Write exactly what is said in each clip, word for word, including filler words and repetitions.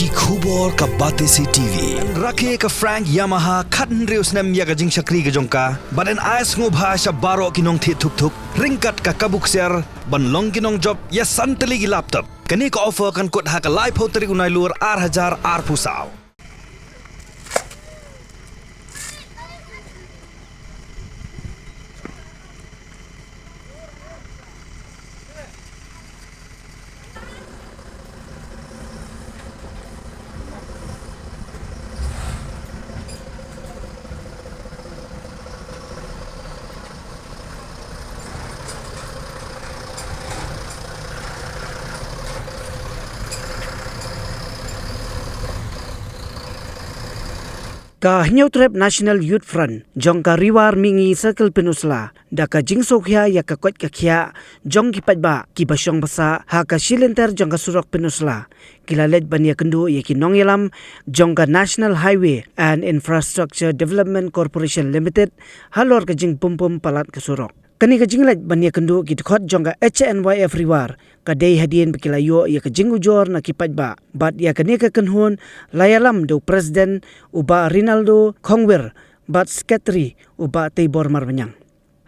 Ki khubor ka Batesi T V. Rakhe ka Frank Yamaha khathynriew snem ïa ka jingshakri ka jong ka. Bad yn ai sngewbha sha baroh ki nongthied thuk thuk ryngkat ka kabu ksiar ban long ki nongjop ïa san tylli ki laptop. Kane ka offer kan kut ha ka laiphew tarik u Nailur ar hajar arphew saw. Ka Hynñiewtrep National Youth Front jong ka Ri War Mihngi Circle Pynursla, da ka jingsngewkhia ïa ka koit ka khiah jong ki paidbah kiba shong ba sah ha ka shilynter jong ka surok Pynursla, ki la leit ban ïakynduh ïa ki nongïalam jong ka National Highway and Infrastructure Development Corporation Limited halor ka jingpumpum palat ka surok. Kane ka jingleit ban ïakynduh ki dkhot jong ka H N Y F Ri War ka dei hadien ba ki la ïoh ïa ka jingujor na ki paidbah. Bad ïa kane ka kynhun la ïalam da u President u Bah Rinaldo Khongwir bad Secretary u Bah Teibor Marbaniang.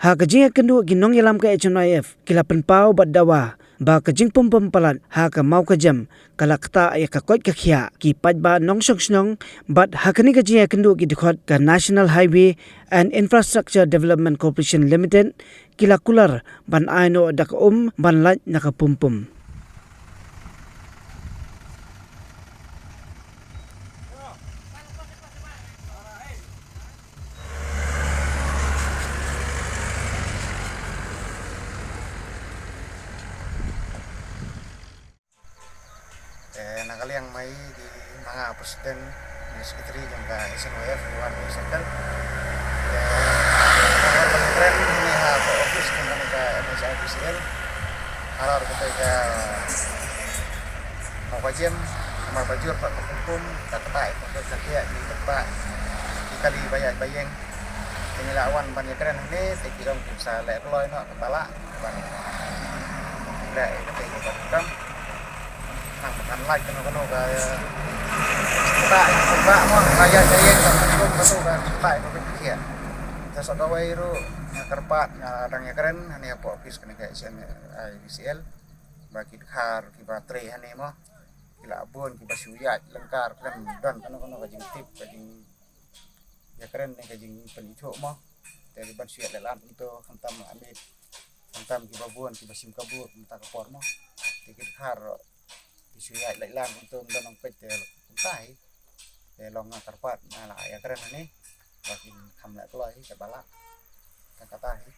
Ha ka jingïakynduh ki nongïalam ka H N Y F ki la pynpaw bad dawa ba ka jingpumpum palat ha ka Mawkajem ka la ktah ïa ka koit ka khiah, ki paidbah nongshong shnong. Bad ha kane ka jingïakynduh ki dkhot ka National Highway and Infrastructure Development Corporation Limited ki la kular ban ai noh da ka um ban lait na ka pumpum. Eh, na ka liang mai di manga president, ni secretary jong ka S N Y F, Ri War Circle. Eh, ka kren ni ha ka office jong ka M H I D C L. Halor kata ka Mawkajem, mar bajur pat ka hukum, ka kata ka kata ka ki kata ki kali bayat bayeng. Ini la wan ban ïakren ni, te ki dong kim sa leh kloi noh ka bala. Ban leh ïa kata ïa kata. Nang kan lait kano kano ka, eh, kata ïa kata mo, ka ïa ka ïa ka kano kano ka kata ïa kata. Te sa kawei ruh nga kyrpad nga dang ïakren ha ni hapoh office kane ka S N Y D C L. Ba ki dkhar kiba trei ha ni mo. Ki la bun kiba shu ïaid lyngkar khlem don kano kano ka jingtip ka jing ïakren ne ka jingpynithuh mo. Te ki ban shu ïaid lehlam kumto khamtam amit. Khamtam kiba bun kiba shim kabu kumta ka por mo. Te ki dkhar ki shu ïaid lehlam kumto ym don nongpeit te kumta hi. Te long nga kyrpad nga la ïakren hangne. Ba kin kham leh kloi hi kaba lah. Ka kata hi.